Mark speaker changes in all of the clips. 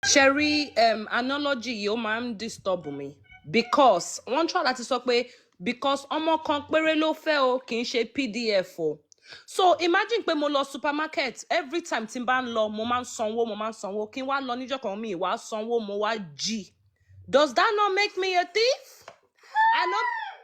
Speaker 1: Sherry, analogy yìí ó máa ń disturb mi because wọ́n try láti sọ pé because ọmọ kan péré ló fẹ́ o, kì í ṣe PDF o. So imagine pé mo lọ supermarket. Every time tí n bá ń lọ, mo máa ń sanwó, mo máa ń sanwó. Kí n wá lọ níjọ́ kan, mi wá sanwó, mo wá jí. Does that not make me a thief?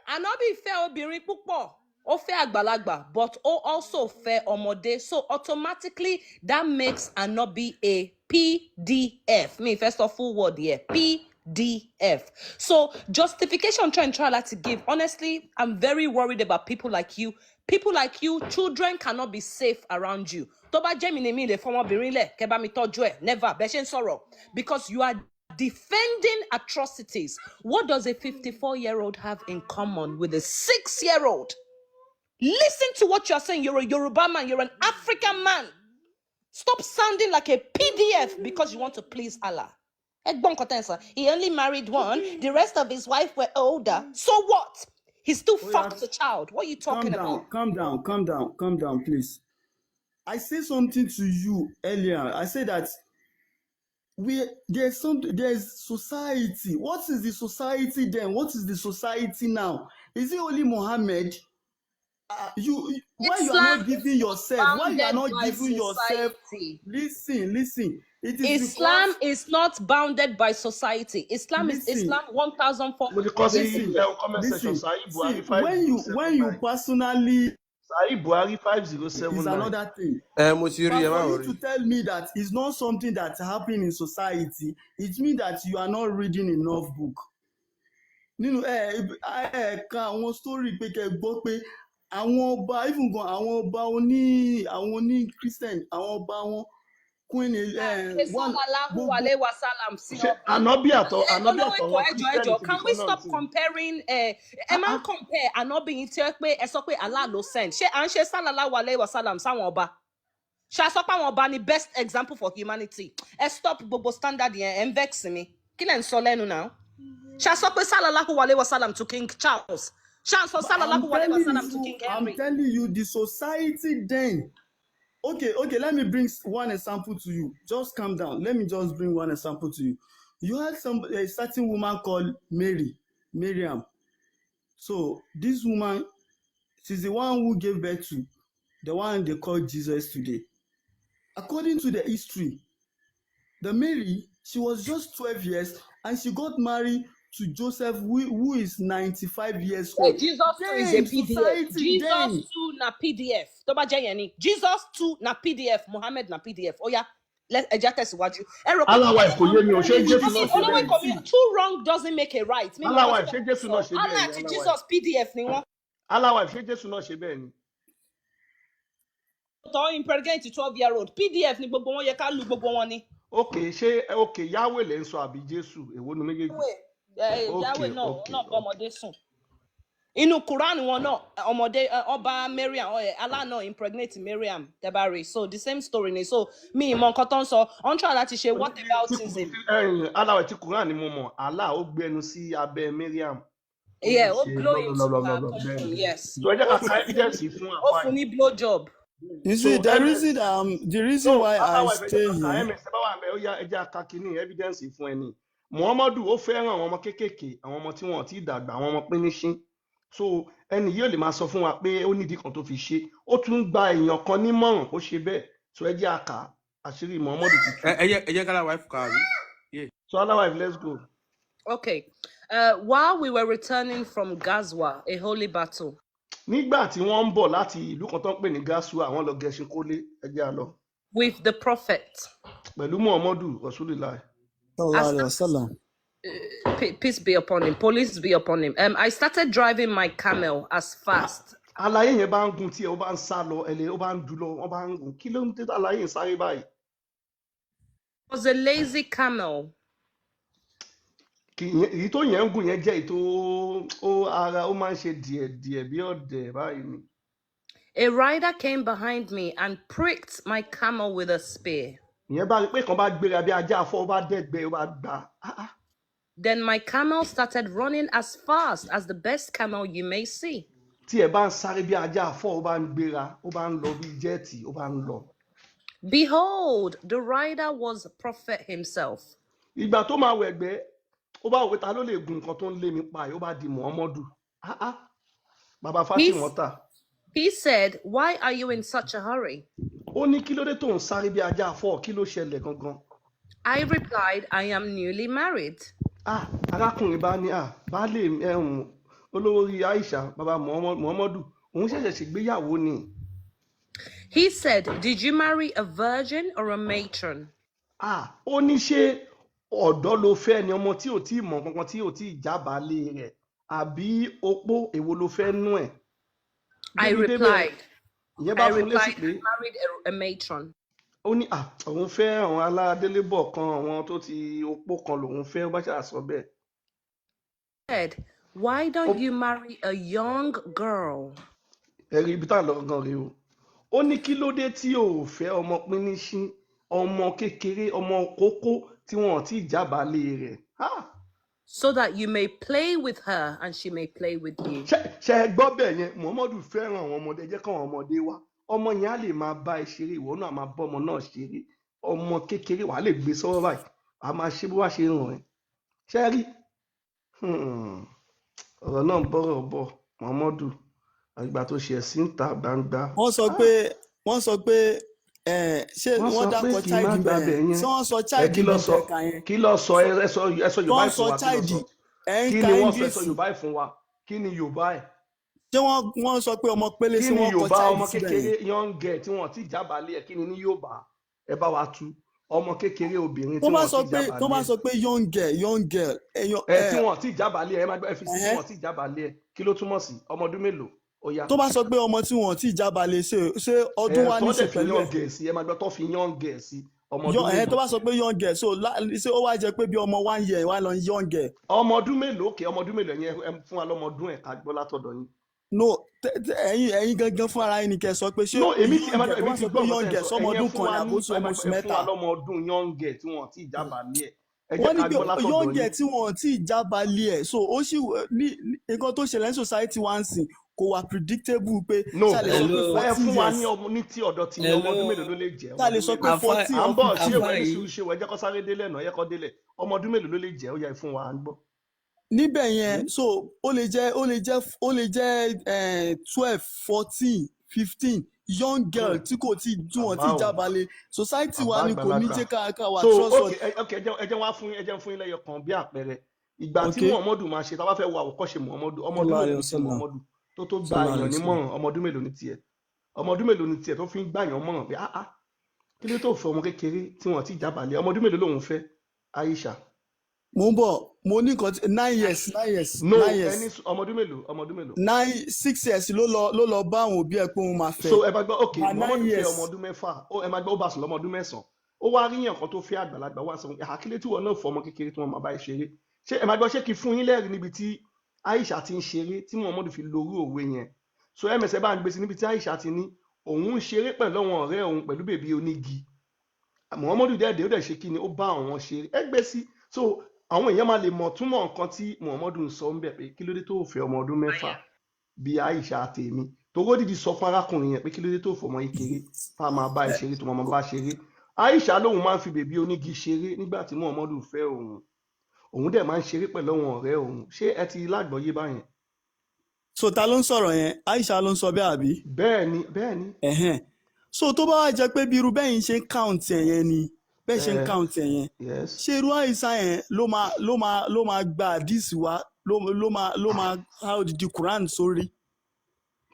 Speaker 1: Ànábì fẹ́ obìnrin púpọ̀, ó fẹ́ àgbàlagbà, but ó also fẹ́ ọmọdé, so automatically that makes Ànábì a PDF. Mi fẹ́ sọ full word yẹ, PDF. So justification try and try láti give, honestly, I'm very worried about people like you. People like you, children cannot be safe around you. Tó bá jẹ́ mi ni, mi lè fọmọbìnrin lẹ̀ kẹ́ bá mi tọ́jú ẹ̀, never. Bẹ́ẹ̀ ṣe ń sọ̀rọ̀, because you are defending atrocities. What does a 54-year-old have in common with a 6-year-old? Listen to what you're saying. You're a Yoruba man, you're an African man. Stop sounding like a PDF because you want to please Allah. Ẹgbọ́n nǹkan tẹ́ ń sọ. He only married one. The rest of his wife were older. So what? He still
Speaker 2: Oya,
Speaker 1: fucked the child. What are you
Speaker 2: calm
Speaker 1: talking
Speaker 2: down,
Speaker 1: about?
Speaker 2: Calm down, calm down, calm down, please. I say something to you earlier. I said that we there's some there's society. What is the society then? What is the society now? Is it only Muhammad? You why you are
Speaker 1: Islam
Speaker 2: not giving yourself? Why you are
Speaker 1: bounded
Speaker 2: not
Speaker 1: by
Speaker 2: giving yourself?
Speaker 1: society.
Speaker 2: Listen, listen. It is
Speaker 1: Islam
Speaker 2: because
Speaker 1: is not bounded by society. Islam is
Speaker 2: Listen.
Speaker 1: Islam 1400.
Speaker 3: Mo ti kọ sí
Speaker 2: Listen,
Speaker 3: ilẹ̀ comment section.
Speaker 2: listen.
Speaker 3: Sahih Buhari
Speaker 2: See,
Speaker 3: five
Speaker 2: when
Speaker 3: zero
Speaker 2: you
Speaker 3: seven
Speaker 2: when you
Speaker 3: nine.
Speaker 2: Personally
Speaker 3: Sahih Buhari five zero
Speaker 2: is
Speaker 3: seven nine.
Speaker 2: Another thing.
Speaker 4: Ẹ mo ti rí
Speaker 2: But
Speaker 4: ẹ má
Speaker 2: for you
Speaker 4: worry.
Speaker 2: To tell me that it's not something that happen in society, it means that you are not reading enough book. Nínú ẹ ẹ ka àwọn story pé kẹ́ gbọ́ pé àwọn ọba, even gan àwọn ọba oní àwọn oní Christian, àwọn ọba wọn, Queen ẹ one
Speaker 1: Sallallahu
Speaker 2: gbogbo
Speaker 1: alayhi wa sallam sí
Speaker 3: Ṣé
Speaker 1: ọba.
Speaker 3: ànábì àtọ ànábì
Speaker 1: Olówó
Speaker 3: àtọwọn
Speaker 1: ètò, ẹjọ
Speaker 3: Christian
Speaker 1: ẹjọ
Speaker 3: ti
Speaker 1: can we
Speaker 3: di kan náà
Speaker 1: stop
Speaker 3: sí?
Speaker 1: comparing? Ẹ máa ń compare ànábì yín tí ó pé ẹ sọ pé Allah ló send. Ṣé à ń ṣe sallallahu alayhi wa sallam sáwọn ọba? Ṣe a sọ pé àwọn ọba ni best example for humanity? Ẹ stop gbogbo standard yẹn, ẹ ń vex mi. Kí lẹ̀ ń sọ lẹ́nu náà? Ṣe a sọ pé sallallahu alayhi wa sallam to King Charles? Ṣe à ń sọ
Speaker 2: But I'm
Speaker 1: sallallahu alayhi wa
Speaker 2: telling
Speaker 1: sallam to
Speaker 2: you,
Speaker 1: King
Speaker 2: I'm
Speaker 1: Henry?
Speaker 2: Telling you, the society then. Okay, let me bring one example to you. Just calm down. Let me just bring one example to you. You had some a certain woman called Mary, Miriam. So this woman, she's the one who gave birth to the one they call Jesus today. According to the history, the Mary, she was just 12 years and she got married to Joseph, who is 95 years
Speaker 1: Wait,
Speaker 2: old.
Speaker 1: Jesus too is a
Speaker 2: Then,
Speaker 1: PDF.
Speaker 2: society
Speaker 1: Jesus
Speaker 2: then.
Speaker 1: too na PDF. Tó bá jẹ́ yẹn ni. Jesus too na PDF. Muhammad na PDF. Ó yá, ẹ jẹ́ tẹ̀síwájú. Ẹ rò pé
Speaker 3: Allah wife, kò yé mi o, ṣé Jésù
Speaker 1: I mean,
Speaker 3: náà ṣe
Speaker 1: olówó
Speaker 3: bẹ́ẹ̀ ni?
Speaker 1: ikọ̀ mi, two wrong doesn't make a right. Mi mọ̀
Speaker 3: Allah
Speaker 1: nǹkan
Speaker 3: wife,
Speaker 1: tí
Speaker 3: ṣé
Speaker 1: wọ́n
Speaker 3: Jésù
Speaker 1: sọ.
Speaker 3: náà ṣe bẹ́ẹ̀
Speaker 1: Allah
Speaker 3: ni?
Speaker 1: àti
Speaker 3: Allah wife.
Speaker 1: Jesus PDF ni wọ́n.
Speaker 3: Allah wife, ṣé Jésù náà ṣe bẹ́ẹ̀ ni?
Speaker 1: Tó impregnate 12-year-old. PDF ni gbogbo wọn, yẹ ká lu gbogbo wọn ni.
Speaker 3: Ok, ṣé ok, Yahweh lè ń sọ àbí Jésù? Èwo ni méjèèjì?
Speaker 1: Yahweh,
Speaker 3: Ok.
Speaker 1: Yahweh náà, òun
Speaker 3: Ok.
Speaker 1: náà bá ọmọdé sùn. Inú Quran wọn náà, ọmọdé ọba Mariam, Allah náà impregnate Mariam tẹ́bárì. So the same story ni. So mi ì mọ nǹkan tó ń sọ. Wọ́n try láti ṣe what
Speaker 3: Tí
Speaker 1: aboutism.
Speaker 3: Ẹ̀yìn aláwẹ̀ tí Quran ni mo mọ̀, Allah ó gbẹnu sí abẹ́ Mariam, ó
Speaker 1: Yeah, ó
Speaker 3: ṣe
Speaker 1: blow into her
Speaker 3: lọ́lọ́lọ́lọ́ bẹ́ẹ̀
Speaker 1: pom.
Speaker 3: ni.
Speaker 1: Yes.
Speaker 3: So ẹ jẹ́ ká ka evidence fún
Speaker 1: Ó
Speaker 3: àfa
Speaker 1: fún
Speaker 3: yìí.
Speaker 1: ní blow job.
Speaker 2: You
Speaker 3: So
Speaker 2: see, the
Speaker 3: ms
Speaker 2: reason the reason
Speaker 3: so
Speaker 2: why I
Speaker 3: aláwẹ̀, ẹ jẹ́
Speaker 2: stay
Speaker 3: ká ka
Speaker 2: here.
Speaker 3: Ms ẹ bá wà mẹ́, ó yá, ẹ jẹ́ ká kíní evidence fún ẹni. Muhammadu ó fẹ́ràn àwọn ọmọ kéékèèké, àwọn ọmọ tí wọn ò tí ì dàgbà, àwọn ọmọ píníṣín. So ẹni yìí ò lè máa sọ fún wa pé ó nídìí kan tó fi ṣe, ó tún gba èèyàn kan nímọ̀ràn kó ṣe bẹ́ẹ̀. So ẹ jẹ́ àká àṣírí Muhammadu ti tú.
Speaker 4: Ẹ jẹ́ ká wife kà àbí. Yeah.
Speaker 3: So Allah, let's go.
Speaker 1: Okay. While we were returning from Gazwa, a holy battle,
Speaker 3: Nígbà tí wọ́n ń bọ̀ láti ìlú kan tó ń pè ní Gasua, àwọn lọ gẹṣin kólé, ẹ jẹ́ á lọ.
Speaker 1: With the Prophet,
Speaker 3: Pẹ̀lú Muhammadu Rasulillah.
Speaker 2: Sallallahu
Speaker 1: I
Speaker 2: alaihi wasallam.
Speaker 1: Peace be upon him, police be upon him. I started driving my camel as fast
Speaker 3: Aláyé yẹn bá ń gun tí ẹ, ó bá ń sá lọ, ẹlẹ ó bá ń dùn lọ, wọ́n bá ń gun. Kí ló ń tẹ́ aláyé ń sáré báyìí?
Speaker 1: It was a lazy camel.
Speaker 3: Kì èyí tó yẹn ń gùn yẹn jẹ́ èyí tó ó ara ó máa ń ṣe díẹ̀díẹ̀ bí ọ̀dẹ̀ báyìí ni.
Speaker 1: A rider came behind me and pricked my camel with a spear.
Speaker 3: Ìyẹn bá rí pé kan bá gbéra bí ajá afọ, ó bá dẹ́gbẹ́, ó bá gbà á. Ah.
Speaker 1: Then my camel started running as fast as the best camel you may see.
Speaker 3: Tí ẹ bá ń sáré bí ajá afọ, ó bá ń gbéra, ó bá ń lọ bí jet, ó bá ń lọ.
Speaker 1: Behold, the rider was Prophet himself.
Speaker 3: Ìgbà tó máa wẹ̀gbẹ́, ó bá wò pé ta ló lè gun nǹkan tó ń lé mi pa yìí, ó bá di Muhammadu. Ah ah, bàbá
Speaker 1: He,
Speaker 3: Fátímọ́tà.
Speaker 1: he said, "Why are you in such a hurry?"
Speaker 3: Ó ní kí ló dé tó ń sáré bí ajá fọ́, kí ló ṣẹlẹ̀ gangan?
Speaker 1: I replied, "I am newly married."
Speaker 3: Ah, arákùnrin bá ní, ah, baálé ẹ̀hún olówó orí Aisha, bàbá Muhammadu, òun ṣẹ̀ṣẹ̀ ṣègbéyàwó ni.
Speaker 1: He said, "Did you marry a virgin or a matron?"
Speaker 3: Ah, ó ní ṣé ọ̀dọ́ ló fẹ́ ni, ọmọ tí ò tí ì mọ̀ kankan, tí ò tí ì jábàálẹ̀ rẹ̀, àbí opó, èwo ló fẹ́ nú ẹ̀?
Speaker 1: I
Speaker 3: Débi débẹ̀,
Speaker 1: replied,
Speaker 3: ìyẹn bá
Speaker 1: I
Speaker 3: fún un lésì
Speaker 1: replied,
Speaker 3: pé
Speaker 1: "I married a matron."
Speaker 3: ó ní à òun fẹ́ àwọn aládélébọ̀ kan, àwọn tó ti opó kan lòun fẹ́, ó bá ṣáà sọ bẹ́ẹ̀.
Speaker 1: Said, "Why
Speaker 3: Ó
Speaker 1: don't you marry a young girl?"
Speaker 3: ẹ̀rí ibi tá à ń lọ gan rèé o. Ó ní kí ló dé tí ò fẹ́ ọmọ píníṣín, ọmọ kékeré, ọmọ kókó tí wọn ò tí ì jábàálẹ̀ rẹ̀. Ah!
Speaker 1: So that you may play with her and she may play with you.
Speaker 3: Ṣe ẹ gbọ́ bẹ́ẹ̀ yẹn? Muhammadu fẹ́ràn àwọn ọmọdé, ẹ jẹ́ káwọn ọmọdé wá, ọmọ yẹn á lè máa bá ẹ ṣeré, ìwọ náà máa bọ́ ọmọ náà ṣeré. Ọmọ kékeré wàá lè gbé sọ́wọ́ báyìí, wàá máa ṣe bó wá ṣe ràn ẹ́. Ṣe rí? Ọ̀rọ̀ náà ń bọ̀rọ̀ bọ̀. Muhammadu àgbà tó ṣe ẹ̀sìn ń ta gbangba.
Speaker 2: Wọ́n sọ
Speaker 3: Ah!
Speaker 2: pé, wọ́n sọ pé ṣé
Speaker 3: Wọ́n
Speaker 2: wọ́n
Speaker 3: sọ pé
Speaker 2: dákọ̀
Speaker 3: kí n má
Speaker 2: child
Speaker 3: gbàbẹ̀
Speaker 2: bẹ́ẹ̀
Speaker 3: yẹn.
Speaker 2: ṣé wọ́n sọ
Speaker 3: Ẹ
Speaker 2: child
Speaker 3: kí ló
Speaker 2: níbi
Speaker 3: sọ?
Speaker 2: tẹ̀ka yẹn?
Speaker 3: Kí ló sọ? Ẹ sọ Yorùbá
Speaker 2: Wọ́n
Speaker 3: ẹ̀
Speaker 2: sọ
Speaker 3: fún wa, kí ló
Speaker 2: child
Speaker 3: sọ?
Speaker 2: Ẹ̀ ń
Speaker 3: Kí
Speaker 2: ka
Speaker 3: ni wọ́n sọ? Ẹ sọ
Speaker 2: English.
Speaker 3: Yorùbá ẹ̀ fún wa, kí ni Yorùbá ẹ̀?
Speaker 2: Ṣé wọ́n sọ pé ọmọ pélé
Speaker 3: Kí
Speaker 2: sí
Speaker 3: ni
Speaker 2: wọ́n kọ
Speaker 3: Yorùbá
Speaker 2: child
Speaker 3: ọmọ
Speaker 2: síbẹ̀
Speaker 3: kékeré
Speaker 2: yẹn?
Speaker 3: Young girl tí wọ́n ti jábàálẹ̀ ẹ̀, kí ni ní Yorùbá? Ẹ bá wa tú, ọmọ kékeré obìnrin
Speaker 2: Tó
Speaker 3: tí
Speaker 2: bá
Speaker 3: wọ́n
Speaker 2: sọ
Speaker 3: ti
Speaker 2: pé, tó bá
Speaker 3: jábàálẹ̀ ẹ̀.
Speaker 2: sọ pé young girl, young girl, èèyàn
Speaker 3: Ẹ tí
Speaker 2: ẹ
Speaker 3: wọ́n ti jábàálẹ̀ ẹ̀, ẹ má gbọ́, ẹ fi sí tí
Speaker 2: ẹ̀hẹ́.
Speaker 3: wọ́n ti jábàálẹ̀ ẹ̀, kí ló túmọ̀ sí? Ọmọ ọdún mélòó? Ó yá.
Speaker 2: Tó bá sọ pé ọmọ tí wọ́n ti jábàálẹ̀, ṣé
Speaker 3: Ẹ
Speaker 2: ọdún wa
Speaker 3: tó
Speaker 2: ní ṣe
Speaker 3: dẹ̀ fi
Speaker 2: pẹ̀lú
Speaker 3: young
Speaker 2: ẹ̀?
Speaker 3: girl sí, ẹ má gbọ́, tó fi young girl sí, ọmọ
Speaker 2: Yọ
Speaker 3: ọdún
Speaker 2: ẹ̀ tó
Speaker 3: mélòó?
Speaker 2: bá sọ pé young girl, so ṣé ó wá jẹ́ pé bí ọmọ 1 year wá lọ young girl?
Speaker 3: Ọmọ ọdún mélòó? Òkè, ọmọ ọdún mélòó? Ẹ̀yin ẹ fún wa lọ́mọ ọdún ẹ̀ ká gbọ́ látọ̀dọ̀ yín.
Speaker 2: No, ẹ̀yin gangan fún ara yín ni kẹ́ sọ pé ṣé
Speaker 3: No, èmi ti ẹ
Speaker 2: young
Speaker 3: má
Speaker 2: girl,
Speaker 3: gbọ́,
Speaker 2: tó
Speaker 3: èmi
Speaker 2: bá
Speaker 3: ti
Speaker 2: sọ pé
Speaker 3: gbọ́ nǹkan
Speaker 2: young
Speaker 3: tẹ́ ẹ
Speaker 2: girl
Speaker 3: sọ.
Speaker 2: sọmọ
Speaker 3: Ẹ̀yin ẹ
Speaker 2: ọdún
Speaker 3: fún
Speaker 2: kan
Speaker 3: wa
Speaker 2: ni
Speaker 3: ní
Speaker 2: àbó
Speaker 3: ẹ má
Speaker 2: ọmọ
Speaker 3: gbọ́,
Speaker 2: oṣù
Speaker 3: ẹ fún
Speaker 2: 3?
Speaker 3: wa lọ́mọ ọdún young girl tí wọ́n ti jábàálẹ̀ ẹ̀, ẹ jẹ́
Speaker 2: Wọ́n ní
Speaker 3: ká
Speaker 2: pé
Speaker 3: gbọ́ látọ̀dọ̀
Speaker 2: young
Speaker 3: yín.
Speaker 2: girl tí wọ́n ti jábàálẹ̀ ẹ̀, so ó sì ní nǹkan tó ṣẹlẹ̀ ní society wa ń sìn kò wà predictable pé
Speaker 3: No,
Speaker 2: ṣá lè sọ pé
Speaker 3: ẹ
Speaker 2: 14
Speaker 3: fún wa ní
Speaker 2: years,
Speaker 3: ọmọ ní tí ọ̀dọ̀ tí ọmọ ọdún mélòó ló lè jẹ́? Ọmọ
Speaker 2: ṣá lè
Speaker 3: ọdún
Speaker 2: sọ pé
Speaker 3: mélòó?
Speaker 5: Àfa
Speaker 2: 14
Speaker 3: À ń
Speaker 2: or
Speaker 3: bọ̀, ṣé
Speaker 2: 15.
Speaker 3: ìwọ
Speaker 5: àfa
Speaker 3: ẹni
Speaker 5: yìí
Speaker 3: sùúrù, ṣé ìwọ ẹ jẹ́ kó sáré délẹ̀ náà, ẹ jẹ́ kó délẹ̀. Ọmọ ọdún mélòó ló lè jẹ́? Ó yá, ẹ fún wa, à ń gbọ́.
Speaker 2: Níbẹ̀ yẹn, so ó lè jẹ́ 12, 14, 15, young girl tí kò tí tí wọ́n ti
Speaker 3: Bàbá o
Speaker 2: jábàálẹ̀. Society wa
Speaker 3: bàbá
Speaker 2: ni kò ní
Speaker 3: àgbàlagbà.
Speaker 2: jẹ́ ká wà
Speaker 3: So
Speaker 2: trustworthy.
Speaker 3: Ok, ẹ jẹ́ wá fún yín, ẹ jẹ́ fún yín lẹ́yọ kan bí àpẹẹrẹ ìgbà tí Muhammadu máa ṣe, tá a bá fẹ́ wo àwòkọ́ṣe Muhammadu, ọmọ ọdún
Speaker 2: Sallallahu
Speaker 3: mélòó
Speaker 2: alayhi
Speaker 3: ní
Speaker 2: wa
Speaker 3: ti
Speaker 2: sallam.
Speaker 3: Muhammadu tó gba
Speaker 2: Sallallahu
Speaker 3: èèyàn
Speaker 2: alayhi wa sallam.
Speaker 3: nímọ̀ràn? Ọmọ ọdún mélòó ní tiẹ̀? Ọmọ ọdún mélòó ní tiẹ̀ tó fi ń gbà yàn mọ̀ràn pé ah ah, kí ló tó fẹ́ ọmọ kékeré tí wọ́n ti jábàálẹ̀? Ọmọ ọdún mélòó lòun fẹ́ Aisha?
Speaker 2: Mo ń bọ̀, mo ní nǹkan 9 years, 9 years.
Speaker 3: No,
Speaker 2: 9 years.
Speaker 3: Ẹni ọmọ ọdún mélòó? Ọmọ ọdún mélòó?
Speaker 2: 9, 6 years ló lọ bá àwọn òbí ẹ̀ pé òun máa fẹ́.
Speaker 3: So ẹ bá gbọ́, ok,
Speaker 2: By 9
Speaker 3: Muhammadu fẹ́
Speaker 2: years.
Speaker 3: ọmọ ọdún 6, ó ẹ máa gbọ́, ó bá sùn lọ́mọ ọdún 9, ó wá rí yàn kan tó fẹ́ àgbàlagbà, wá sọ àkílẹ̀ tí wọn náà fọ ọmọ kékeré tí wọn máa bá ẹ ṣeré. Ṣé ẹ máa gbọ́, ṣé kí fún yín lẹ́rìí níbi tí Aisha ti ń ṣeré tí Muhammadu fi lorú òwe yẹn? So ms bá ń gbé sí níbi tí Aisha ti ní òun ń ṣeré pẹ̀lú àwọn ọ̀rẹ́ òun pẹ̀lú bèbí onígi. Muhammadu dẹ́ẹ̀dẹ́, ó dẹ̀ ṣe kí ni, ó bá àwọn ṣeré. Ẹ gbé sí, so àwọn èèyàn máa lè mọ̀ túmọ̀ nǹkan tí Muhammadu ń sọ ń bẹ̀ pé kí ló dé tó fẹ́ ọmọ ọdún 6 bí Aisha tèmi, torí ó dìdí sọ fún arákùnrin yẹn pé kí ló dé tó fọmọ kékeré tá a máa bá ẹ ṣeré, tó máa bá ṣeré. Aisha lòun máa ń fi bèbí onígi ṣeré nígbà tí Muhammadu fẹ́ òun, òun dẹ̀ máa ń ṣeré pẹ̀lú àwọn ọ̀rẹ́ òun. Ṣé ẹ ti lágbọ́yé báyẹn?
Speaker 2: So ta ló ń sọ̀rọ̀ yẹn? Aisha ló ń sọ bẹ́ẹ̀, àbí?
Speaker 3: Bẹ́ẹ̀ ni, bẹ́ẹ̀ ni.
Speaker 2: Ẹ̀hẹ́n. So tó bá wá jẹ́ pé bí irú bẹ́yìn ṣe ń count ẹ̀ yẹn ni, bẹ́ẹ̀ ṣe ń
Speaker 3: ẹ
Speaker 2: count ẹ̀ yẹn,
Speaker 3: yes.
Speaker 2: Ṣé irú Aisha yẹn ló máa gba àdìsí wa, ló máa há odidi Quran sórí?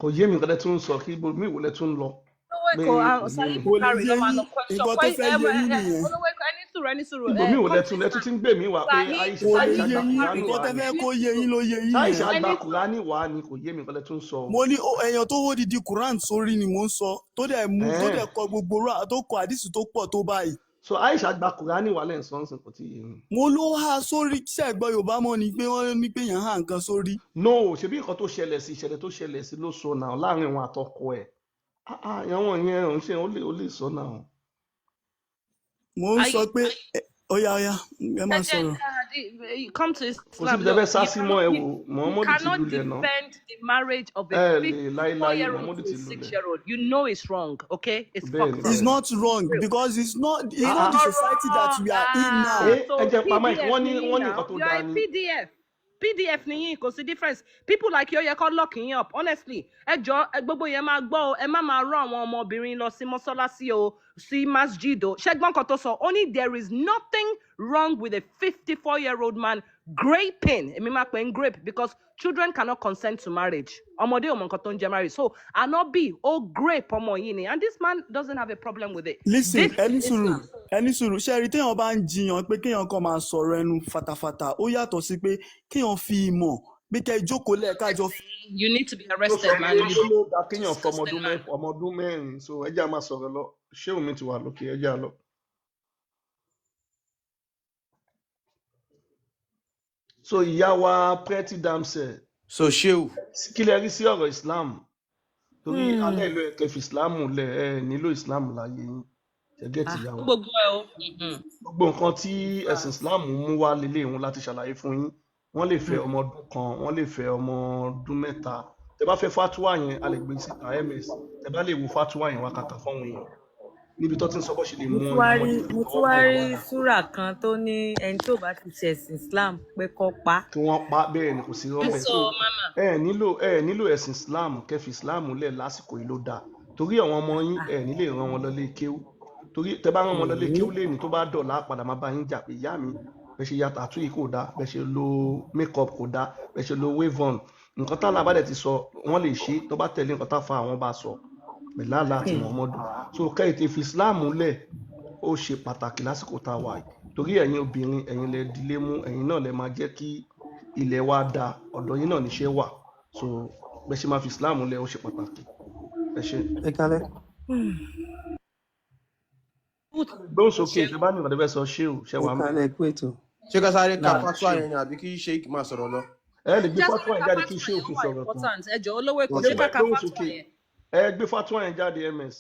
Speaker 3: Kò yé mi nǹkan tẹ́ tún ń sọ, kí mi ìwò lẹ tún ń lọ
Speaker 1: Olówó
Speaker 3: pé
Speaker 1: Èkó,
Speaker 3: kò yé
Speaker 1: Saheed
Speaker 3: mi.
Speaker 2: Kò lè
Speaker 1: Bukari
Speaker 2: yé
Speaker 1: ló máa
Speaker 2: yín.
Speaker 1: lọ question.
Speaker 2: Nǹkan tó fẹ́ yé yín nìyẹn.
Speaker 1: Olówó Èkó, ẹni sùúrù, ẹni sùúrù.
Speaker 3: Ibò mi ìwò lẹ tún ti ń gbè mí wá pé
Speaker 1: Saheed
Speaker 3: Aisha
Speaker 2: Kò lè
Speaker 3: Aisha
Speaker 2: yé
Speaker 3: gba
Speaker 2: yín.
Speaker 3: Kùránì
Speaker 2: Nǹkan
Speaker 3: wá
Speaker 2: tẹ́
Speaker 3: ni.
Speaker 2: fẹ́ kó yé yín ló yé yín
Speaker 3: Aisha
Speaker 2: yẹn.
Speaker 3: gba
Speaker 1: Ẹni
Speaker 3: Kùránì wá ni, kò yé mi nǹkan lẹ tún ń sọ o.
Speaker 2: Mo ní èèyàn tó hó odidi Quran sórí ni mò ń sọ, tó dẹ̀ mú tó
Speaker 3: Ẹ̀ẹ́n.
Speaker 2: dẹ̀ kọ gbogbo tó kọ àdìsí tó pọ̀ tó báyìí.
Speaker 3: So Aisha gba Kùránì wá lẹ́yìn sọ́nsìn, kò tí ì yé mi.
Speaker 2: Mo ló há sórí. Ṣẹ́gbọ́ Yorùbá mọ́ ni pé wọ́n ní pé èèyàn há nǹkan sórí?
Speaker 3: No, ṣebí nǹkan tó ṣẹlẹ̀ sí, ìṣẹ̀lẹ̀ tó ṣẹlẹ̀ sí ló sọ náà láàrin òun àtọkọ ẹ̀. Ah ah, ìyàwó yẹn òun ṣe ó lè sọ náà.
Speaker 2: Mo ń sọ pé ó yá, ó yá, ẹ máa
Speaker 1: Ẹ jẹ́
Speaker 2: sọ̀rọ̀.
Speaker 1: Come to
Speaker 3: Kò
Speaker 1: Islam.
Speaker 3: síbi tẹ́ fẹ́
Speaker 1: Look,
Speaker 3: sá
Speaker 1: you
Speaker 3: sí mọ́,
Speaker 1: cannot
Speaker 3: ẹ
Speaker 1: you,
Speaker 3: wò,
Speaker 1: you
Speaker 3: Muhammadu ti
Speaker 1: cannot
Speaker 3: lulẹ̀ náà.
Speaker 1: defend the marriage of a
Speaker 3: Ẹ lè láéláé,
Speaker 1: 54-year-old
Speaker 3: Muhammadu
Speaker 1: to
Speaker 3: ti
Speaker 1: a
Speaker 3: lulẹ̀.
Speaker 1: 6-year-old. You know it's wrong, okay? It's
Speaker 3: Bẹ́ẹ̀ ni,
Speaker 1: fucked up.
Speaker 2: It's
Speaker 3: bẹ́ẹ̀ ni.
Speaker 2: not wrong because it's
Speaker 3: Ah,
Speaker 2: not
Speaker 3: ah.
Speaker 2: the society that we are in now.
Speaker 3: Ẹ
Speaker 1: So
Speaker 3: ẹ jẹ́ pa mic,
Speaker 1: PDF
Speaker 3: wọ́n ní
Speaker 1: ni
Speaker 3: wọ́n ní
Speaker 1: now.
Speaker 3: nǹkan tó
Speaker 1: You are
Speaker 3: dáa
Speaker 1: a
Speaker 3: ni.
Speaker 1: PDF. PDF ni yín, kò sí difference. People like you yẹ kó lock yín up, honestly. Ẹ jọ ẹ gbogbo yẹn máa gbọ́ o, ẹ má máa rán àwọn ọmọbìnrin lọ sí mọ́sálásí o, sí masjid o. Ṣẹ́gbọ́n kan tó sọ, ó ní there is nothing wrong with a 54-year-old man graping. Èmi máa pè ń grape because children cannot consent to marriage. Ọmọdé ò mọ nǹkan tó ń jẹ marriage. So Ànábì ó grape ọmọ yìí ni and this man doesn't have a problem with it.
Speaker 2: Listen,
Speaker 1: This
Speaker 2: ẹni
Speaker 1: is
Speaker 2: sùúrù,
Speaker 1: Islam.
Speaker 2: ẹni sùúrù, ṣe rí téèyàn bá ń jiyàn pé kéèyàn kan máa sọ̀rọ̀ ẹnu fatafata, ó yàtọ̀ sí pé kéèyàn fi ìmọ̀ pé kẹ́ ẹ jókòó lẹ́ẹ̀kájọ.
Speaker 1: You need to be
Speaker 3: Tó sọ
Speaker 1: arrested,
Speaker 3: pé
Speaker 1: man.
Speaker 3: ó
Speaker 1: You
Speaker 3: ló dáa kéèyàn fọmọ
Speaker 1: disgusting
Speaker 3: ọdún
Speaker 1: man.
Speaker 3: mẹ́fà, ọmọ ọdún mẹ́rin, so ẹ jẹ́ á máa sọ̀rọ̀ lọ. Ṣé omi ti wà lókè? Ẹ jẹ́ á lọ. So ìyá wa Pretty Damsel,
Speaker 4: So Sheu,
Speaker 3: kí lẹ rí sí ọ̀rọ̀ Islam? Torí alẹ́ ìlú ẹ̀kẹ́ fi Islam lẹ̀, ẹ nílò Islam láyé yín. Ṣé gẹ́tì ìyá wa?
Speaker 1: Gbogbo ẹ o.
Speaker 3: Gbogbo nǹkan tí ẹ̀sìn Islam mú wá lélẹ̀ òun láti ṣàlàyé fún yín. Wọ́n lè fẹ́ ọmọ ọdún kan, wọ́n lè fẹ́ ọmọ ọdún mẹ́ta. Tẹ bá fẹ́ fatuwa yẹn, a lè gbé síta MS. Tẹ bá lè wo fatuwa yẹn wá kàkà fáwọn èèyàn. Níbi tó ti ń sọ bó ṣe lè
Speaker 5: Mo
Speaker 3: mú
Speaker 5: tún wá
Speaker 3: ọyàn
Speaker 5: rí
Speaker 3: ọmọdé
Speaker 5: mo
Speaker 3: tọwọ́
Speaker 5: tún wá
Speaker 3: bọ̀
Speaker 5: rí
Speaker 3: wá
Speaker 5: súrà kan tó ní ẹni tó bá ti ṣẹ̀sìn Islam pé kó pa á.
Speaker 3: kí wọ́n pa bẹ́ẹ̀ ni, kò sí rọ́ńbẹ́.
Speaker 1: So,
Speaker 3: So
Speaker 1: mama.
Speaker 3: ẹ nílò ẹ̀sìn Islam, kẹ́ fi Islam lẹ̀ lásìkò yìí ló dáa. Torí àwọn ọmọ yín, ẹ nílè rán wọn lọlé kéwú. Torí tẹ bá rán wọn lọlé kéwú lẹ́ni tó bá dọ̀la, á padà máa bá yín jà pé ìyá mi, bẹ́ẹ̀ ṣe ya tàtú yìí kò dáa, bẹ́ẹ̀ ṣe lo make up kò dáa, bẹ́ẹ̀ ṣe lo wave on. Nǹkan tá àlá bá dẹ̀ ti sọ, wọ́n lè ṣe tó bá tẹ̀lé nǹkan tá fa àwọn bá sọ pẹ̀lú àlá àti Muhammadu. So kẹ́ ètè fi Islam lẹ̀, ó ṣe pàtàkì lásìkò tá a wà yìí. Torí ẹ̀yin obìnrin, ẹ̀yin lẹ dilé mú, ẹ̀yin náà lẹ máa jẹ́ kí ilẹ̀ wa da, ọ̀dọ̀ yín náà níṣẹ́ wà. So bẹ́ẹ̀ ṣe máa fi Islam lẹ̀, ó ṣe pàtàkì. Ẹ ṣe.
Speaker 6: Ẹ kálẹ́.
Speaker 3: Gbóhùn sókè, tẹ bá ní ìrọ̀lẹ́ fẹ́ sọ, ṣé o ṣe
Speaker 6: Ẹ
Speaker 3: wà ń bẹ̀.
Speaker 6: kálẹ́, ẹ kú ètò.
Speaker 4: Ṣé ká sáré ka
Speaker 6: Náà
Speaker 4: fatwa
Speaker 3: Ṣé
Speaker 4: yẹn ni àbí kí Sheik máa sọ̀rọ̀ lọ?
Speaker 3: ẹ lè gbé
Speaker 1: Ẹ já
Speaker 3: fatwa
Speaker 1: sáré
Speaker 3: yẹn
Speaker 1: ka
Speaker 3: jáde kí
Speaker 1: fatwa
Speaker 3: ṣé
Speaker 1: yẹn, ó
Speaker 3: òfin
Speaker 1: wà
Speaker 3: sọ̀rọ̀ tán.
Speaker 1: important. Ẹ jọ̀ọ́, olówó Èkó,
Speaker 3: Ṣé
Speaker 1: ṣé ká ka
Speaker 3: gbóhùn
Speaker 1: fatwa
Speaker 3: sókè,
Speaker 1: yẹn?
Speaker 3: ẹ gbé fatwa yẹn jáde, MS.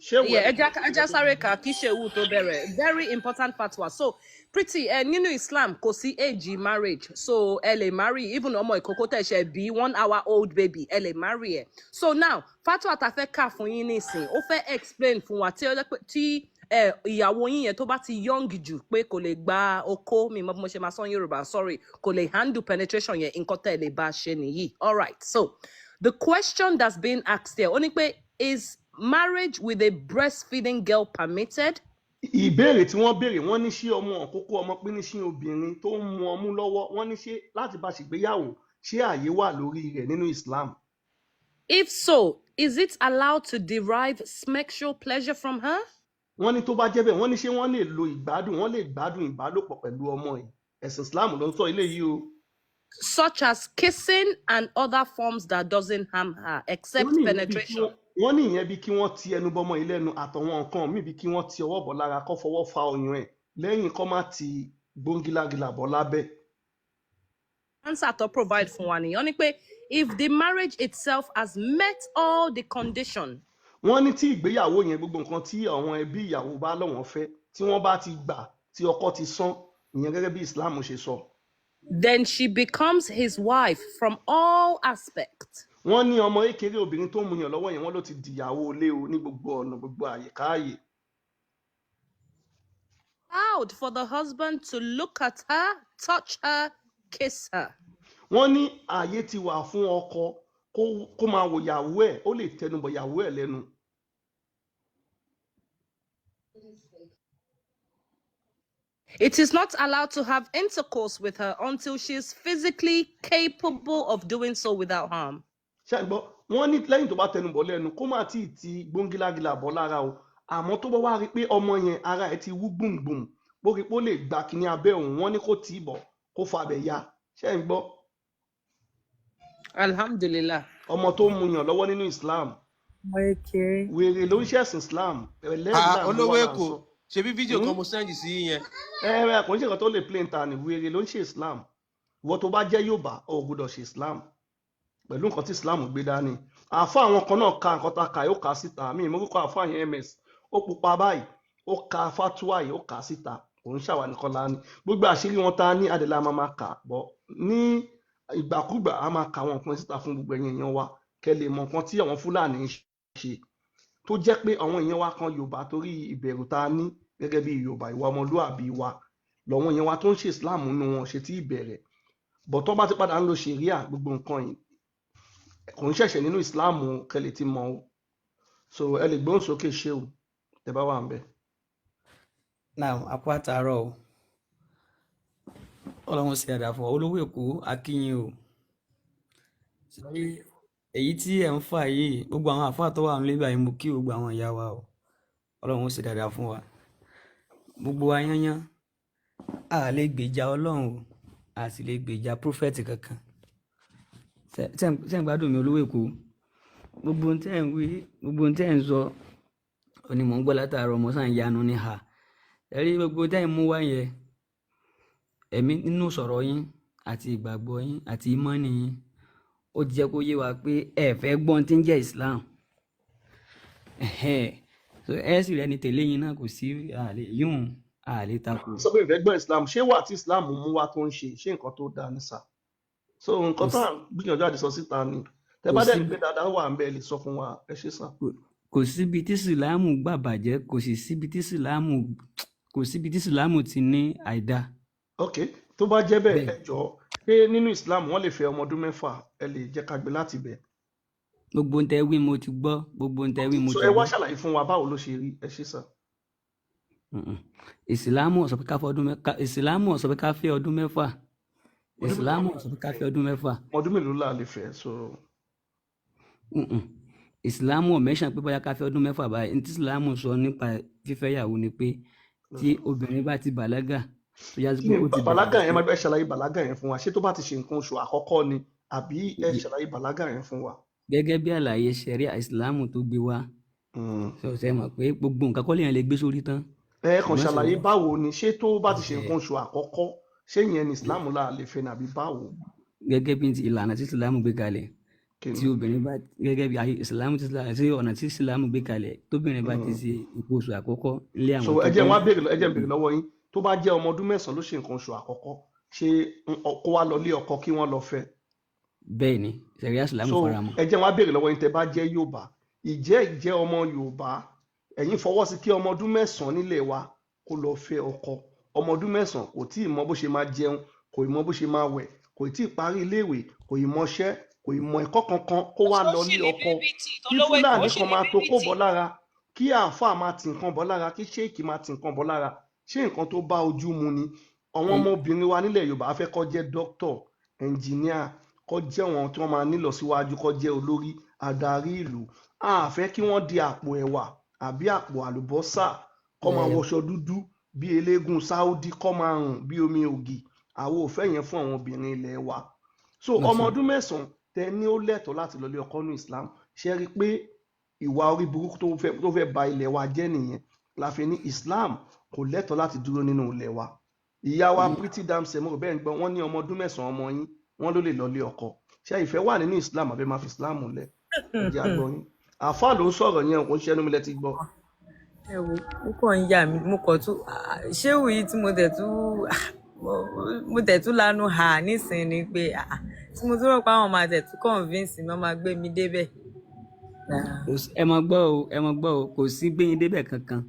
Speaker 3: Ṣé wẹ̀
Speaker 1: Yeah, ẹ já sáré ka kí Ṣehu tó bẹ̀rẹ̀. Very important fatwa. So, Pretty, ẹ nínú Islam kò sí age marriage. So, ẹ lè marry even ọmọ ìkókó tẹ̀sẹ̀ bí 1 hour old baby, ẹ lè marry ẹ. So now, fatwa ta fẹ́ kà fún yín nísìn, ó fẹ́ explain fún wa tí ó jẹ́ pé tí ẹ ìyàwó yín yẹn tó bá ti young jù pé kò lè gba okó, mi mọ bí mo ṣe máa sọ ní Yorùbá, sorry, kò lè handle penetration yẹn, nǹkan tẹ́ ẹ lè bá a ṣe nìyí. All right, so the question that's being asked here, ó ní pé is marriage with a breastfeeding girl permitted?
Speaker 3: Ìbéèrè tí wọ́n béèrè, wọ́n ní ṣé ọmọ òkókó, ọmọ píníṣín obìnrin tó ń mu ọmú lọ́wọ́, wọ́n ní ṣé láti bá ṣègbéyàwó, ṣé ààyè wà lórí rẹ̀ nínú Islam?
Speaker 1: If so, is it allowed to derive sexual pleasure from her?
Speaker 3: Wọ́n ní tó bá jẹ́ bẹ́ẹ̀, wọ́n ní ṣé wọ́n lè lo ìgbádùn, wọ́n lè gbádùn ìbálòpọ̀ pẹ̀lú ọmọ yìí? Ẹ̀sìn Islam ló ń sọ eléyìí o.
Speaker 1: Such as kissing and other forms that doesn't harm her, except
Speaker 3: Wọ́n ní ìyẹn bíi kí
Speaker 1: penetration.
Speaker 3: wọ́n ní ìyẹn bíi kí wọ́n ti ẹnu bọmọ yìí lẹ́nu àtàwọn nǹkan míì, bíi kí wọ́n ti ọwọ́ bọ̀ lára, kó fọwọ́ fa ọyàn ẹ̀ lẹ́yìn, kó má ti gbóngílágílà bọ̀ lábẹ́.
Speaker 1: Answer to provide fún wa nìyẹn. Ó ní pé if the marriage itself has met all the condition,
Speaker 3: Wọ́n ní tí ìgbéyàwó yẹn, gbogbo nǹkan tí àwọn ẹbí ìyàwó bá lọ́wọ́n fẹ́, tí wọ́n bá ti gbà, tí ọkọ ti san ìyẹn gẹ́gẹ́ bí Islam ṣe sọ,
Speaker 1: then she becomes his wife from all aspects.
Speaker 3: Wọ́n ní ọmọ kékeré obìnrin tó ń muyàn lọ́wọ́ yẹn, wọ́n ló ti dìyàwó ilé o ní gbogbo ọ̀nà, gbogbo àyíká àyè.
Speaker 1: Allowed for the husband to look at her, touch her, kiss her.
Speaker 3: Wọ́n ní ààyè ti wà fún ọkọ kó máa wò ìyàwó ẹ̀, ó lè tẹnubọ̀ ìyàwó ẹ̀ lẹ́nu.
Speaker 1: It is not allowed to have intercourse with her until she is physically capable of doing so without harm.
Speaker 3: Ṣé ẹ gbọ́? Wọ́n ní lẹ́yìn tó bá tẹnubọ̀ lẹ́nu, kó má tí ì ti gbóngílágílà bọ́ lára o, àmọ́ tó bá wá rí i pé ọmọ yẹn ara ẹ̀ ti wú gbùngbùn, bó rí i pé ó lè gba kíní abẹ́ òun, wọ́n ní kó tì í bọ̀, kó fabẹ̀ ya. Ṣé ẹ gbọ́?
Speaker 1: Alhamdulillah.
Speaker 3: Ọmọ tó ń muyàn lọ́wọ́ nínú Islam.
Speaker 5: Ọmọ kékeré.
Speaker 3: Wèrè ló ń ṣẹ̀sìn Islam ẹlẹ́rìí
Speaker 4: Ah,
Speaker 3: là ń mú
Speaker 4: olówó
Speaker 3: wá là ń
Speaker 4: Èkó,
Speaker 3: sọ.
Speaker 4: ṣebí fídíò kan
Speaker 3: Hmm?
Speaker 4: mo send sí yín yẹn.
Speaker 3: Ẹ kò ń ṣe nǹkan tó lè play ta ni. Wèrè ló ń ṣe Islam. Ìwọ tó bá jẹ́ Yorùbá, o ò gbọ́dọ̀ ṣe Islam pẹ̀lú nǹkan tí Islam gbé dání. Àáfà àwọn kan náà ka nǹkan tá a kà, ó kà á síta. Mi ìmọ̀ orúkọ àáfà yẹn, MS, ó pupa báyìí, ó ka fatuwa yìí, ó kà á síta. Kò ń ṣàwa nìkan la ní gbogbo àṣírí wọn tá a ní adẹ̀lá máa máa kà bọ́ ní ìgbàkúgbà. A máa kà àwọn nǹkan síta fún gbogbo ẹ̀yin èèyàn wa kẹ́ lè mọ nǹkan tí àwọn Fúlàní ń ṣe, tó jẹ́ pé àwọn èèyàn wa kan Yorùbá, torí ìbẹ̀rù tá a ní gẹ́gẹ́ bí Yorùbá, ìwà ọmọlúàbí wa lọ́wọ́ èèyàn wa tó ń ṣe Islam nínú wọn ṣe tí ìbẹ̀rẹ̀ bọ̀ tó bá ti padà ń lo ṣẹ̀ríà, gbogbo nǹkan yìí kò ń ṣẹ̀ṣẹ̀ nínú Islam o, kẹ́ lè ti mọ̀ o. So ẹ lè gbóhùn sókè, ṣé o tẹ́ bá wà ń bẹ̀.
Speaker 6: Now, àpò àtàárọ̀ o. Ọlọ́run ṣe àdàfọ̀ olówó Èkó akínyìn o. Sórí èyí tí ẹ̀ ń fà yìí, gbogbo àwọn àfáà tó wà nílé báyìí, mo kí gbogbo àwọn ìyá wa o. Ọlọ́run ṣe dáadáa fún wa. Gbogbo wa yányán, a lè gbèjà Ọlọ́run o, a sì lè gbèjà prófẹ́tì kankan. Ṣé ń gbádùn mi, olówó Èkó? Gbogbo ohun tẹ́ ẹ̀ ń wí, gbogbo ohun tẹ́ ẹ̀ ń sọ, ó ní mò ń gbọ́ látàárọ̀, mo sàn ń yanu ní ha. Ẹ rí gbogbo tẹ́ ẹ̀ ń mú wá yẹn, ẹ̀mí nínú sọ̀rọ̀ yín àti ìgbàgbọ́ yín àti ìmánì yín, ó jẹ́ kó yé wa pé ẹ fẹ́ gbọ́n tí ń jẹ́ Islam. Ẹ̀hẹ́n. So ẹ sì rẹni tẹ̀lé yín náà, kò sí àlè yíhun àlè takò.
Speaker 3: Sọ pé ìfẹ́ gbọ́ Islam, ṣé wà tí Islam mú wá tó ń ṣe, ṣé nǹkan tó dáa ní sà? So nǹkan
Speaker 6: Kò
Speaker 3: tá
Speaker 6: sí
Speaker 3: à ń gbìyànjú àti sọ síta ni tẹ́
Speaker 6: kò
Speaker 3: bá dẹ̀
Speaker 6: sí
Speaker 3: rí pé dáadáa wà ń bẹ̀, lè sọ fún wa. Ẹ ṣé sà.
Speaker 6: Kò síbi tí Ìsìláàmù gbà bàjẹ́, kò síbi tí Ìsìláàmù ti ní àìda.
Speaker 3: Ok, tó bá jẹ́ bẹ́ẹ̀,
Speaker 6: Bẹ́ẹ̀
Speaker 3: ẹ jọ̀ọ́, pé nínú Islam wọ́n lè fẹ́ ọmọ ọdún 6, ẹ lè jẹ́ ká gbé láti bẹ̀.
Speaker 6: Gbogbo ohun tẹ́ wí mo ti gbọ́, gbogbo ohun tẹ́ wí mo
Speaker 3: So
Speaker 6: ti
Speaker 3: ẹ wá
Speaker 6: gbọ́.
Speaker 3: ṣàlàyé fún wa báwo ló ṣe rí. Ẹ ṣé sà.
Speaker 6: Mm-mm. Ìsìláàmù ò sọ pé ká fẹ́ ọdún mẹ́ka, Ìsìláàmù ò sọ pé ká fẹ́ ọdún 6.
Speaker 3: Ọdún mélòó
Speaker 6: Ìsìláàmù
Speaker 3: la
Speaker 6: ò sọ pé ká
Speaker 3: lè
Speaker 6: fẹ́
Speaker 3: fẹ́?
Speaker 6: ọdún 6.
Speaker 3: Ọdún mélòó la lè fẹ́? So
Speaker 6: Mm-mm. Ìsìláàmù ò mẹ́sàn pé bóyá ká fẹ́ ọdún 6 báyìí. Ní tí Ìsìláàmù sọ nípa fífẹ́yàwó ni pé tí obìnrin bá ti bàlágà, tó já sí
Speaker 3: kí
Speaker 6: pé
Speaker 3: ni
Speaker 6: ó ti dàgbà
Speaker 3: bàlágà yẹn
Speaker 6: sí
Speaker 3: máa ẹ ṣàlàyé bàlágà yẹn fún wa. Ṣé tó bá ti ṣe nǹkan oṣù àkọ́kọ́ ni, àbí ẹ ṣàlàyé bàlágà yẹn fún wa?
Speaker 6: Gẹ́gẹ́ bí àlàyé ṣẹ̀ríà Ìsìláàmù tó gbé wá, sọ ṣe mọ̀ pé gbogbo nǹkan kọ́ lèèyàn lè gbé sórí tán.
Speaker 3: Ẹ kàn
Speaker 6: Ṣùgbọ́n
Speaker 3: ṣàlàyé
Speaker 6: ṣẹ̀ríà
Speaker 3: báwo ni, ṣé tó bá ti ṣe
Speaker 6: ẹ̀
Speaker 3: nǹkan oṣù àkọ́kọ́, ṣé ìyẹn ni Islam la lè fẹ́ ni àbí báwo?
Speaker 6: Gẹ́gẹ́ bí ti ìlànà tí Ìsìláàmù gbé kalẹ̀,
Speaker 3: Kí
Speaker 6: tí
Speaker 3: ni?
Speaker 6: obìnrin bá, gẹ́gẹ́ bí ayé Ìsìláàmù tí Ìsìláàmù sí ọ̀nà tí Ìsìláàmù gbé kalẹ̀, tóbìnrin bá ti ṣe nǹkan oṣù àkọ́kọ́ lé
Speaker 3: So
Speaker 6: àwọn
Speaker 3: ẹ
Speaker 6: tó
Speaker 3: jẹ́
Speaker 6: tó
Speaker 3: wá béèrè, ẹ jẹ́ n béèrè lọ́wọ́ yín, tó bá jẹ́ ọmọ ọdún 9 ló ṣe nǹkan oṣù àkọ́kọ́, ṣé kó wá lọ lé ọkọ kí wọ́n lọ fẹ́?
Speaker 6: Bẹ́ẹ̀ ni ṣẹ̀ríà Ìsìláàmù
Speaker 3: So
Speaker 6: faramọ́.
Speaker 3: ẹ jẹ́ wá béèrè lọ́wọ́ yín, tẹ́ bá jẹ́ Yorùbá, ìjẹ́ ọmọ Yorùbá, ẹ̀yin fọwọ́ sí kí ọmọ ọdún 9 nílé wa kó lọ fẹ́ ọkọ? Ọmọ ọdún 9 kò tí ì mọ bó ṣe máa jẹun, kò ì mọ bó ṣe máa wẹ̀, kò tí ì parí iléèwé, kò ì mọṣẹ́, kò ì mọ ẹ̀kọ́ kankan, kó wá
Speaker 1: Ó
Speaker 3: lọ
Speaker 1: sì
Speaker 3: lé
Speaker 1: ní
Speaker 3: ọkọ,
Speaker 1: bíbítì tó
Speaker 3: kí
Speaker 1: lówó Èkó, ó
Speaker 3: Fúlàní
Speaker 1: sì
Speaker 3: kan
Speaker 1: ní
Speaker 3: máa to kó
Speaker 1: bíbítì.
Speaker 3: bọ́ lára, kí àáfàá máa tì nǹkan bọ́ lára, kí ṣéèkì máa tì nǹkan bọ́ lára, ṣé nǹkan tó bá ojú mu ni? Àwọn ọmọbìnrin wa nílẹ̀ Yorùbá fẹ́ kó jẹ́ dókítọ̀, ẹnjìníà, kó jẹ́ wọn tí wọ́n máa nílọ síwájú, kó jẹ́ olórí adarí ìlú. A fẹ́ kí wọ́n di àpò ẹ̀wà àbí àpò àlùbọ́sà, kó máa wọṣọ dúdú bí eléégún Saudi, kó máa rùn bí omi ògì. Àwọn ò fẹ́ yẹn fún àwọn obìnrin ilẹ̀ wa. So ọmọ ọdún 9 tẹ ní ó lẹ́tọ̀ọ́ láti lọ lé ọkọ ní Islam, ṣe rí i pé ìwà orí burúkú tó fẹ́ ba ilẹ̀ wa jẹ́ nìyẹn la fi ní Islam kò lẹ́tọ̀ọ́ láti dúró nínú ilẹ̀ wa. Ìyá wa Pretty Damsel, mo rò bẹ́ẹ̀ ń gbọ́, wọ́n ní ọmọ ọdún 9 ọmọ yín wọ́n ló lè lọ lé ọkọ. Ṣé ìfẹ́ wà nínú Islam àbí máa fi Islam lẹ̀? Ẹ jẹ́ a gbọ́ yín. Àáfàá ló ń sọ̀rọ̀ yẹn, kò ń ṣẹnu mi lẹ ti gbọ́.
Speaker 5: Ẹ wo, ó kàn ń yà mí, mo kàn tún ṣéwù yìí tí mo tẹ̀ tún mo tẹ̀ tún lanu hà nísìnyí ni pé tí mo tún rò pé àwọn máa tẹ̀ tún convince mi, wọ́n máa gbé mi débẹ̀.
Speaker 6: Ẹ mọ gbọ́ o, ẹ mọ gbọ́ o, kò sí gbẹ̀yìn débẹ̀ kankan.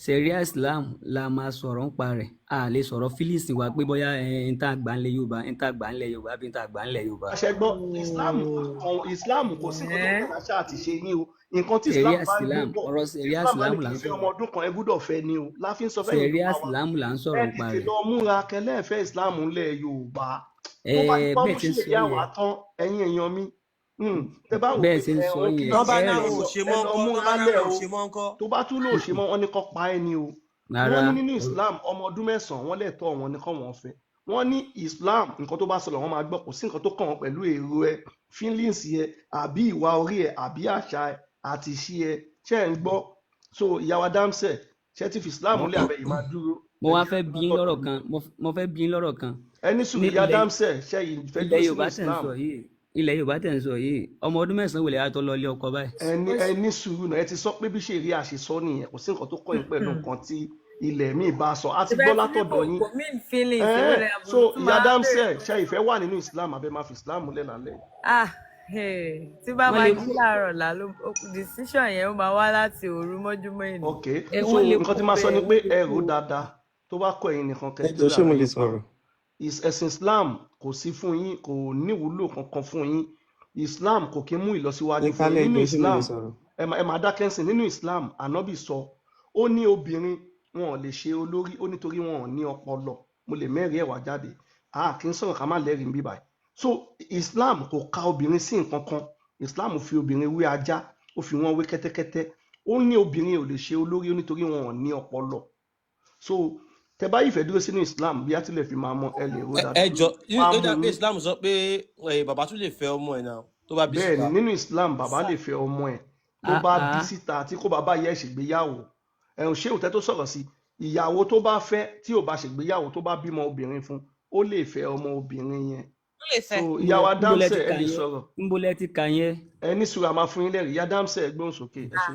Speaker 6: Ṣẹ̀ríà Islam la máa sọ̀rọ̀ ń pa rẹ̀. A lè sọ̀rọ̀ fílíìsì wa pé bóyá ẹ ń tá àgbà ńlẹ̀ Yorùbá, ń tá àgbà ńlẹ̀ Yorùbá bí ń tá àgbà ńlẹ̀ Yorùbá.
Speaker 3: Àṣẹ gbọ́, Islam kan, Islam kò sí nǹkan tó ń tẹ̀lé àṣà àti ṣe yín o. Nǹkan tí Islam
Speaker 6: Ṣẹ̀ríà
Speaker 3: bá ń gbé
Speaker 6: Islam,
Speaker 3: bọ̀,
Speaker 6: ọ̀rọ̀ ṣẹ̀ríà
Speaker 3: Islam bá ní
Speaker 6: Islam là
Speaker 3: kí
Speaker 6: ń
Speaker 3: n fẹ́
Speaker 6: sọ̀rọ̀.
Speaker 3: ọmọ ọdún kan, ẹ gbúdọ̀ fẹ́ ni o. Láfi ń sọ fẹ́yìn
Speaker 6: Ṣẹ̀ríà
Speaker 3: Yorùbá wa,
Speaker 6: Islam là ń
Speaker 3: ẹ
Speaker 6: sọ̀rọ̀ ń pa
Speaker 3: tètè
Speaker 6: rẹ̀.
Speaker 3: lọ múra kẹlẹ́ẹ̀fẹ́ Islam ńlẹ̀ Yorùbá. Tó bá ti
Speaker 6: Ẹ
Speaker 3: bá
Speaker 6: bẹ́ẹ̀
Speaker 3: mú
Speaker 6: ti ń sọ
Speaker 3: ṣẹ̀ríà
Speaker 6: yẹn,
Speaker 3: wá tán, ẹ̀yin èèyàn mi, tẹ bá wò
Speaker 6: bẹ́ẹ̀
Speaker 3: pé
Speaker 6: ti ń
Speaker 3: ẹ
Speaker 6: sọ
Speaker 3: òun kì í
Speaker 6: yẹn,
Speaker 4: Tọ́ bá
Speaker 3: ṣe
Speaker 6: ẹ
Speaker 4: náwọn
Speaker 6: rẹ̀
Speaker 4: ò ṣe
Speaker 3: ẹ
Speaker 4: mọ́
Speaker 3: lọ
Speaker 4: ńkọ́, tọ́
Speaker 3: múra
Speaker 4: bá
Speaker 3: lẹ̀
Speaker 4: náwọn ò
Speaker 3: o.
Speaker 4: ṣe mọ́ ńkọ́.
Speaker 3: Tó bá tún lò ṣe mọ́, wọn ní kó pa ẹ́ ni o.
Speaker 6: Rárá,
Speaker 3: Wọ́n ní nínú Islam ọmọ ọdún 9 wọ́n lẹ́tọ̀ọ́ wọn ní kó wọ́n fẹ́. Wọ́n ní Islam nǹkan tó bá sọ lọ́wọ́ máa gbọ́, kò sí nǹkan tó kàn wọ́n pẹ̀lú èrò ẹ, feelings ẹ, àbí ìwà orí ẹ, àbí àṣà ẹ àti ìṣe ẹ. Ṣé ẹ ń gbọ́? So ìyá wa Damsel, ṣé ti fi Islam lé abẹ́ yìí máa dúró?
Speaker 6: Mo
Speaker 3: Ẹ
Speaker 6: wá
Speaker 3: jẹ́
Speaker 6: fẹ́ bí yín
Speaker 3: látọ̀dọ̀
Speaker 6: lọ́rọ̀
Speaker 3: mi.
Speaker 6: kan, mo fẹ́ bí yín lọ́rọ̀ kan.
Speaker 3: Ẹ ní sùúrù,
Speaker 6: Ní
Speaker 3: ìyá
Speaker 6: ilẹ̀
Speaker 3: Damsel, ṣé yìí fẹ́
Speaker 6: ilẹ̀
Speaker 3: dúró sínú
Speaker 6: Yorùbá tẹ̀ ń
Speaker 3: Islam?
Speaker 6: sọ yìí, ilẹ̀ Yorùbá tẹ̀ ń sọ yìí, ọmọ ọdún 9 wò lè wá tó lọ ilé ọkọ báyìí?
Speaker 3: Ẹ ní sùúrù náà, ẹ ti sọ pé bí ṣe rí àṣesọ nìyẹn, kò sí nǹkan tó kọ́ yín pẹ̀lú nǹkan tí Ilẹ̀ míì bá a sọ, a ti
Speaker 5: Ṣebí
Speaker 3: gbọ́
Speaker 5: ẹ ti ní kò
Speaker 3: látọ̀dọ̀ yín.
Speaker 5: kò mean feelings, èwo
Speaker 3: Ẹ̀ẹ́n
Speaker 5: lẹ
Speaker 3: so
Speaker 5: àbùrù tún
Speaker 3: ìyá
Speaker 5: máa
Speaker 3: Dámsẹ̀,
Speaker 5: béèrè
Speaker 3: ṣe ìfẹ́ wà nínú Islam abẹ́ máa fi Islam múlẹ̀ lálẹ́ yìí?
Speaker 5: Ah, hey, tí bá
Speaker 6: Wọ́n
Speaker 5: máa
Speaker 6: lè
Speaker 5: jí láàárọ̀ ọ̀la ló decision yẹn ó máa wá láti òru mọ́júmọ́ èní.
Speaker 3: Ok,
Speaker 6: ẹ
Speaker 3: so
Speaker 6: wọ́n lè
Speaker 3: nǹkan
Speaker 6: kó
Speaker 3: tí máa sọ
Speaker 6: bẹ́ẹ̀,
Speaker 3: ni
Speaker 6: wọ́n
Speaker 3: pé
Speaker 6: lè
Speaker 3: ẹ
Speaker 6: kó
Speaker 3: rò ó dáadáa, tó bá kọ ẹ̀yin nìkan kẹ́
Speaker 7: Ẹ
Speaker 3: tó
Speaker 7: jọ, ṣé
Speaker 3: ara
Speaker 7: mo lè
Speaker 3: yín pa.
Speaker 7: sọ̀rọ̀?
Speaker 3: Ẹ̀sìn Islam kò sí fún yín, kò níwúlò kankan fún yín. Islam kò kí ń mú
Speaker 7: Ẹ
Speaker 3: ìlọsíwájú fún yín.
Speaker 7: kálẹ̀,
Speaker 3: Nínú
Speaker 7: ẹjọ, ṣé mo lè
Speaker 3: Islam,
Speaker 7: sọ̀rọ̀?
Speaker 3: ẹ máa dákẹ́ ń sìn. Nínú Islam, ànábì sọ, ó ní obìnrin wọn ò lè ṣe olórí, ó nítorí wọn ò ní ọpọlọ. Mo lè mẹ́rìí ẹ̀ wá jáde, a kì í sọ̀rọ̀ ká má lẹ́rìí ń bíbáyìí. So Islam kò ka obìnrin sí nǹkan kan. Islam fi obìnrin wé ajá, ó fi wọ́n wé kẹ́tẹ́kẹ́tẹ́. Ó ní obìnrin ò lè ṣe olórí, ó nítorí wọn ò ní ọpọlọ. So tẹ bá ìfẹ́ dúró sínú Islam, bí àtìlẹ̀ fi máa mọ, ẹ lè ró
Speaker 4: Ẹ
Speaker 3: dáadáa
Speaker 4: ẹ jọ,
Speaker 3: wá
Speaker 4: ó
Speaker 3: mú
Speaker 4: dà pé
Speaker 3: yín.
Speaker 4: Islam sọ pé bàbá tún lè fẹ́ ọmọ ẹ̀ náà tó bá bí
Speaker 3: Bẹ́ẹ̀ ni,
Speaker 4: síta.
Speaker 3: nínú Islam bàbá lè fẹ́ ọmọ ẹ̀ tó bá bí
Speaker 6: Ah, ah.
Speaker 3: síta, tí kò bá bá yẹ ṣègbéyàwó. Ẹ̀hún ṣé òtẹ́ tó sọ̀rọ̀ sí ìyàwó tó bá fẹ́, tí ò bá ṣègbéyàwó, tó bá bímọ obìnrin fún, ó lè fẹ́ ọmọ obìnrin yẹn.
Speaker 1: Ó lè
Speaker 3: So
Speaker 1: fẹ́.
Speaker 3: ìyàwó
Speaker 6: Níbo lẹ ti
Speaker 3: Dámsẹ̀, ẹ
Speaker 6: kà
Speaker 3: lè
Speaker 6: yẹn?
Speaker 3: sọ̀rọ̀.
Speaker 6: Níbo lẹ ti kà yẹn?
Speaker 3: Ẹ ní sùúrù, a máa fún yín lẹ́rìí. Ìyá Dámsẹ̀, ẹ gbóhùn sókè, ẹ ṣé.